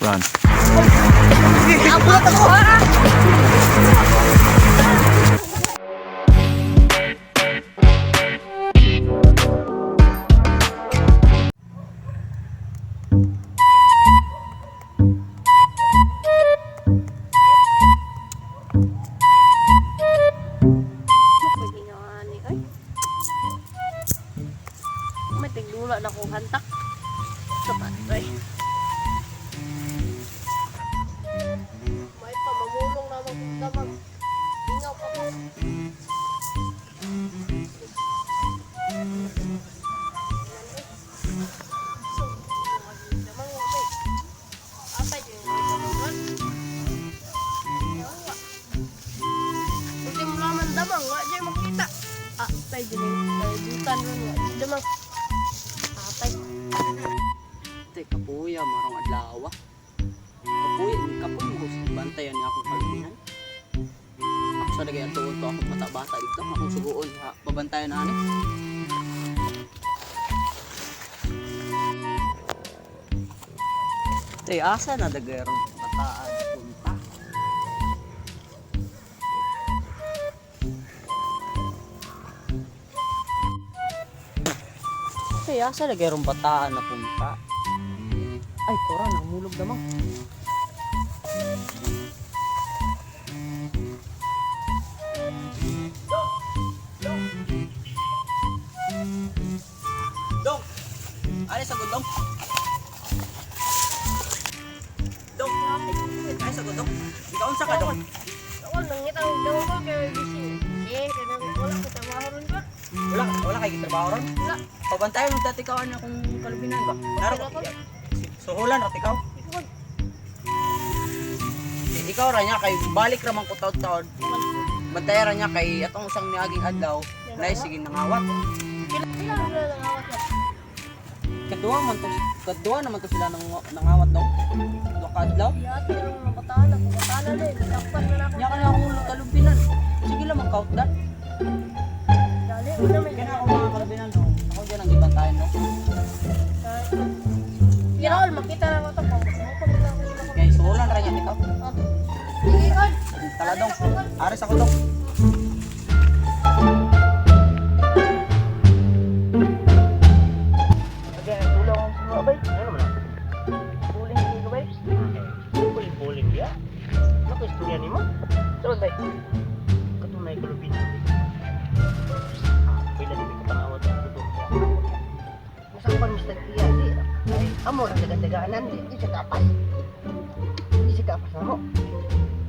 Run. Abot ako ha. Pwede nga ani ay. May tiglula na kong hantak. Sapat ay. May pamamulong na magdamag. Ingaw pa ko. Ultimo laman damang, wa jay makita. Ah, tay dili. Jutan ron wa jay damang. Atay. Tay, kapuya, marong adlaw. Kapuya, kapuya mo sa bantayan niya akong kalubinan. Ako sa lagay at tuon to akong bata-bata dito, akong suguon, ha, babantayan na ani. Tay, asa na dagayron bataan punta? Tay, asa dagayron bataan na punta? Ay, tora, namulog naman. Dong! Dong! Ano sa dong? Dong! Ano sa dong? Ikaw unsa ka, dong? Ako nangita ang damang ko kay busy. Eh, kanang wala ko trabaho ron ko. Wala, wala kay trabaho ron? Wala. Pabantayan mo dati ikaw ano akong kalubinan ba? Naro Okay, ko. Suhulan ra ikaw. Ikaw. Ikaw ra niya kay balik ra man ko taud-taud. Bantayan ra niya kay atong usang niaging adlaw, nay sige nangawat. Pila pila na lang awat na. Kadua man to, kadua naman to sila nang nangawat dong. Duha ka adlaw. Yati ang mga bataan ako, bataan na din. Takpan na ako. Nya kana akong kalubinan. Sige lang mag-count dan. Dali, una may Kaya ako mga kalubinan no. Ako diyan ang gibantayan no. Pero all, makita na ko ito. Kung na ako. Kay suhulan ra niya ikaw. Sige, all. Tala dong. Aris ako dong. Ano man ako? Buling ni ko bay. Buling buling ya. Ano ko istorya nimo? Tuon bay. Katunay ko lubin. Ah, pila di ka pangawat sa butong ya. Masakpan Mr. Iya di. Ay, amo ra dagan-daganan di di siya kapas. Di siya kapas na mo.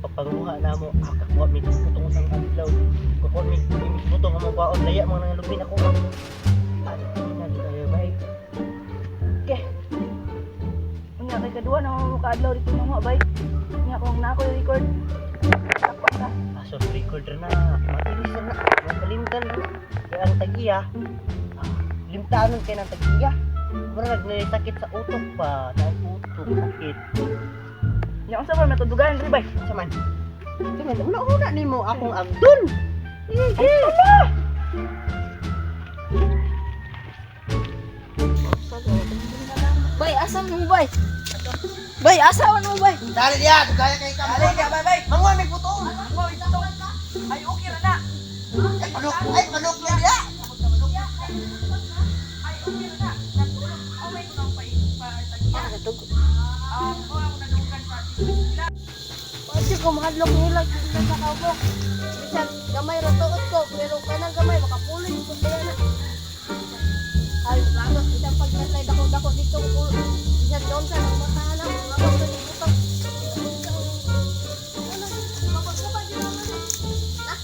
Pagpanguha na mo, ah, kakuha mi putong sang adlaw. Kakuha mi putong among baon laya mga nangalubin ako. Ano na di kayo bay? Okay. Unya kay kaduha na mo kaadlaw dito mo bay. Unya kung na ako record. Takpan ka. Ah, so record na. Matilis na. Makalimtan na. Kaya ang tag-iya, ah, limtanon kay ng tag-iya. Murag na sakit sa utok pa. Dahil utok sakit. Unya unsa man matudugan diri bay? Sa man. Sa man, una-una nimo akong agdon. Bay, asa mo bay? Bay, asa mo bay? Dali diya, dugaya kay ka. Dali diya, bay bay. Manguha may putong. Ay okay ra na. Ay manok, ay manok na diya. Ay okay ra na. Natulog. Oh, may kunang pa pa. Ah, oh, ako nadugan sa sila. Pwede ko mahadlok nila kung sa kabok. Bisan gamay ra tuot ko, pero kanang gamay makapuloy ko kaya na. Ay, lagot bisan pagkatay dako-dako dito ko. Bisan doon sa nang bataan na, mabag sa butang. Ano, mabag ka ba dito na? Na?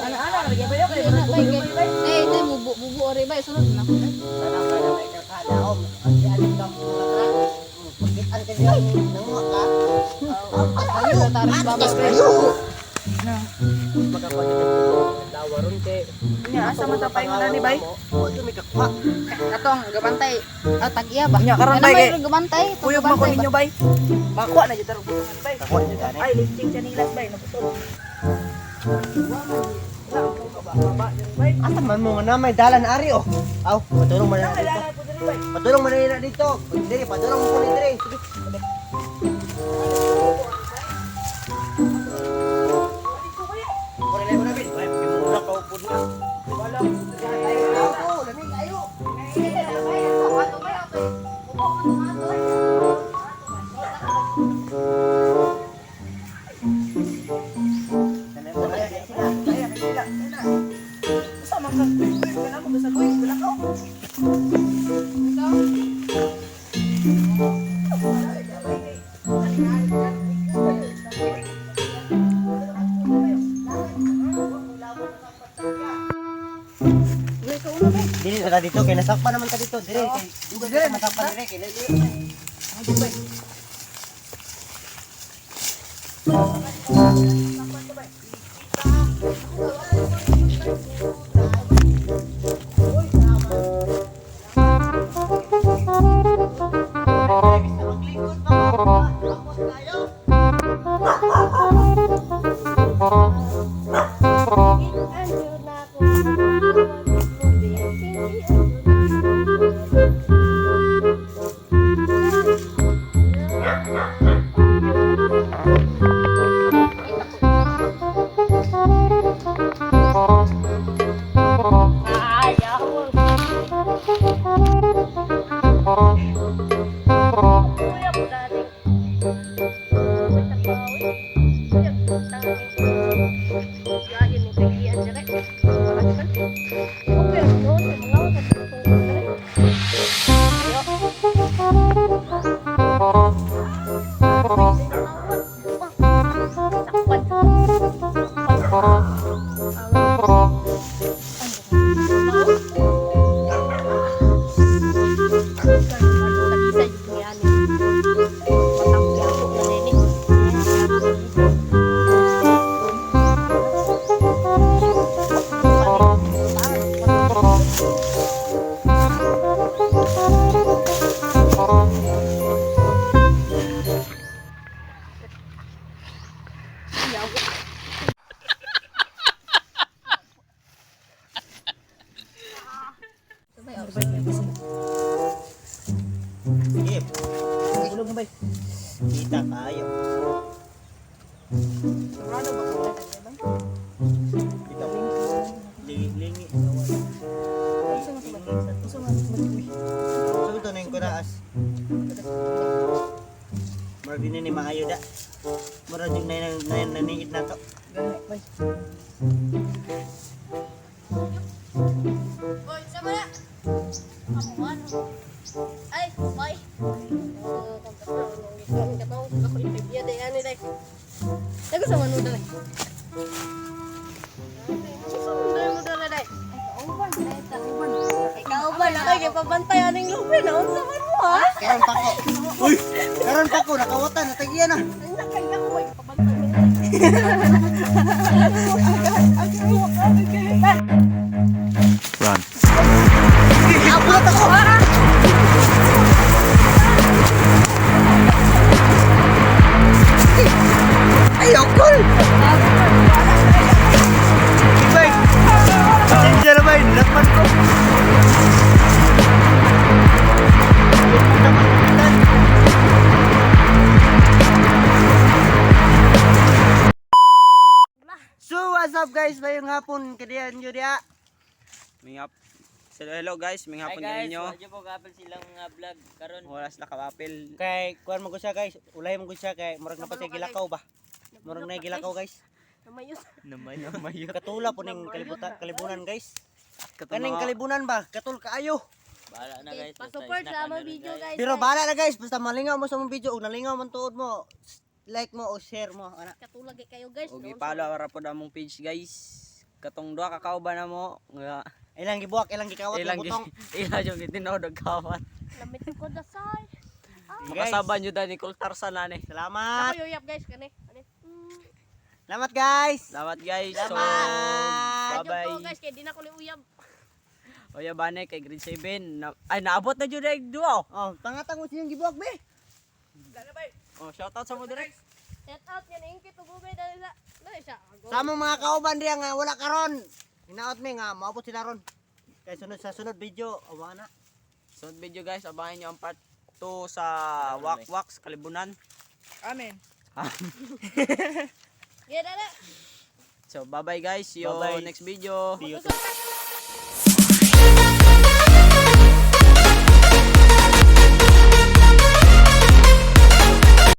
Ana-ana ra bay kay Bay, eh, ito, bubu, bubu, ori, bay, sunod na. Sana ka na may kakadaom. Ang si aling kampo nga tra. Pagkitan ka diya, nanguha ka. Ano, Atas kayo. Makakuha niya ng putong. Dawa ron kay. Unya asa man ta paingon ani bay? Wa may kakuha. Ato ang gabantay. Ah, tag-iya ba? Unya karon Ano bay may kay gabantay? Itong kuyog man ko gabantay ba? ninyo bay. Makuha na jud tarong butungan bay. Kakuha niya gani. Ay, lifting sa nilas bay, nabutol. Asa man mo nga na may dalan ari oh. Aw, patulong man na dito. Patulong man na dito. Diri, patulong mo ko ni diri. Sige. Kore na bin. Ay, mura ka upod na. Wala. Ayo, lami ayo. Usa man ka. Kana mo sa kuy, wala ka. Dili na ka dito kay nasakpan naman ka dito. Dire kay dugay ka masakpan dire kay dili. Sige. Ulog na bay. Kita tayo. Kita. Lingi-lingi. So ito na yung kuraas. Murag din ni maayo da. Murag yung naniit na to. Boy, sama na. Ako ano? Ay, bye. Oh, kung katong ako interview day ani day. Dago sa manu day. Mo dala day. Ikaw ba na kay pabantay aning lupi na unsa man mo ha? Karon pa ko. Uy, karon pa ko nakawatan natagiya na. Nakay ako ay pabantay mo. Run. Abot ako. Ay, okol. Bay. Pasensya na bay, nilakpan ko. So, what's up guys? Mayong hapon, kadiyan nyo diya. Mingap. So, hello guys, may hapon ninyo. Wala po kapil silang nga vlog karon. Wala sila kapapil. Kay kuan mo ko siya guys, ulay mo ko siya kay murag na pa siya gilakaw ba. Murag na gilakaw guys. Namayos. Namay. Katula po ning kalibutan kalibunan guys. Kaning kalibunan ba? Katul kaayo. Bahala na guys. basta Pa-support snack sa na among rin, video guys. Pero bahala na guys, basta malingaw mo sa mong video ug nalingaw man tuod mo, like mo o share mo ana. Katulag eh kayo guys. Og i-follow ra pod among page guys. Katong duha ka kauban na mo nga Ilang gibuak, ilang gikawat ilang ng butong. ilang yung gitinuod og kawat. Lamit ko dasay. Makasaban jud ni Nicole Tarzan ani. Salamat. Ako yuyap guys kani. Kani. Salamat guys. Salamat guys. So, Salamat. bye-bye. Ko guys kay di na ko ni uyab. Oya bane kay grade 7. Na, ay naabot na jud ay duha. Oh, pangatang mo siyang gibuak be. Oh, shout out sa mo direct. Set out yan ingkit ug ugay dali sa. Dali siya. Sa among mga kauban diya nga wala karon. Hinaot mi nga moabot sila ron. Kay sunod sa sunod video, awa na. Sunod video guys, abangan nyo ang part 2 sa Wakwak sa Kalibunan. Amen. Gaya na. So bye bye guys, see you Bye-bye. next video. See you. Kusog.